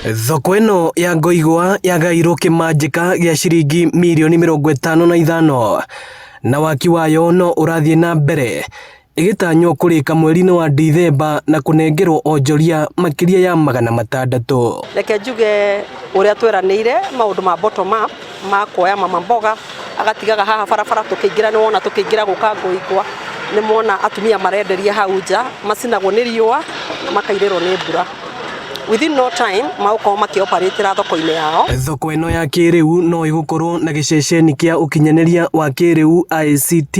Thoko ĩno ya Ngoigwa yagairwo kĩmanjĩka gĩa ciringi mirioni 55 na waki wayo no ũrathiĩ na mbere ĩgĩtanywo kũrĩka mweri-inĩ wa Dithemba na kũnengerwo onjoria makĩria ya 600. Reke njuge ũrĩa tweranĩire maũndũ ma bottom up ma kuoya mama mboga agatigaga haha barabara tũkĩingĩra nĩ wona tũkĩingĩra gũka Ngoigwa nĩ mona atumia marenderia hau nja macinagwo nĩ riũa makairĩrwo nĩ mbura. Within no time magũkorwo makĩoparĩtĩra thoko-inĩ yao. Thoko ĩno ya kĩrĩu no ĩgũkorwo na gĩceceni kĩa ũkinyanĩria wa kĩrĩu ICT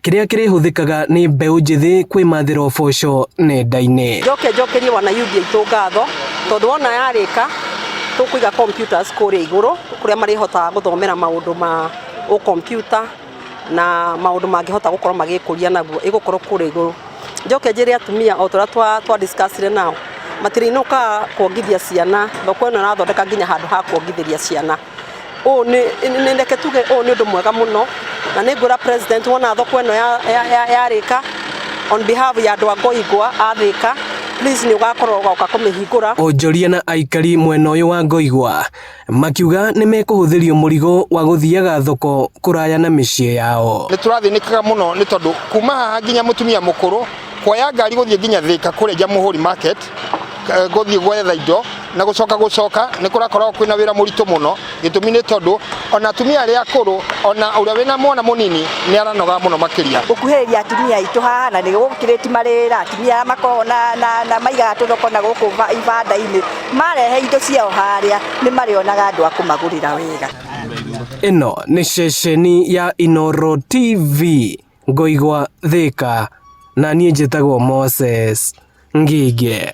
kĩrĩa kĩrĩhũthĩkaga nĩ mbeũ njĩthĩ kwĩmathĩra ũboco nenda-inĩ. Njoke njokerie wanayuthi aitũ ngatho tondũ wona yarĩka tũkũiga computers kũrĩa igũrũ kũrĩa marĩhotaga gũthomera maũndũ ma ũkompiuta na maũndũ mangĩhota gũkorwo magĩkũria naguo ĩgũkorwo kũrĩa igũrũ. Njoke njĩre atumia o ta ũrĩa twa discuss nao matirĩinũkaga kuongithia ciana, thoko ĩno ĩrathondeka nginya handũ ha kuongithĩria ciana. Ũũ nĩ reke tuge ũũ nĩ ũndũ mwega mũno na nĩ ngwĩra president wona thoko ĩno yarĩka on behalf ya andũ a Ngoigwa a Thĩka, please nĩ ũgakorwo ũgoka kũmĩhingũra. Onjoria na aikari mwena ũyũ wa Ngoigwa makiuga nĩ mekũhũthĩrio mũrigo wa gũthiaga thoko kũraya na mĩciĩ yao. Nĩ tũrathĩnĩkaga mũno nĩ tondũ kuma haha nginya mũtumia mũkũrũ kuoya ngari gũthiĩ nginya Thĩka kũrĩa Jamhuri market gũthiĩ gwetha indo na gũcoka gũcoka nĩ kũrakoragwo kwĩna wĩra mũritũ mũno. Gĩtũmi nĩ tondũ ona atumia arĩa akũrũ ona ũrĩa wĩna mwana mũnini nĩ aranoga mũno makĩria. Gũkuhĩrĩria atumia aitũ haha na nĩ gũkĩrĩti marĩra atumia arĩa makoragwo na maigaga tũthoko na gũkũ ibanda-inĩ marehe indo ciao harĩa nĩ marĩonaga andũ a kũmagũrĩra wega. Ĩno nĩ ceceni ya Inooro TV Ngoigwa Thĩka na niĩ njĩtagwo Moses Ngige.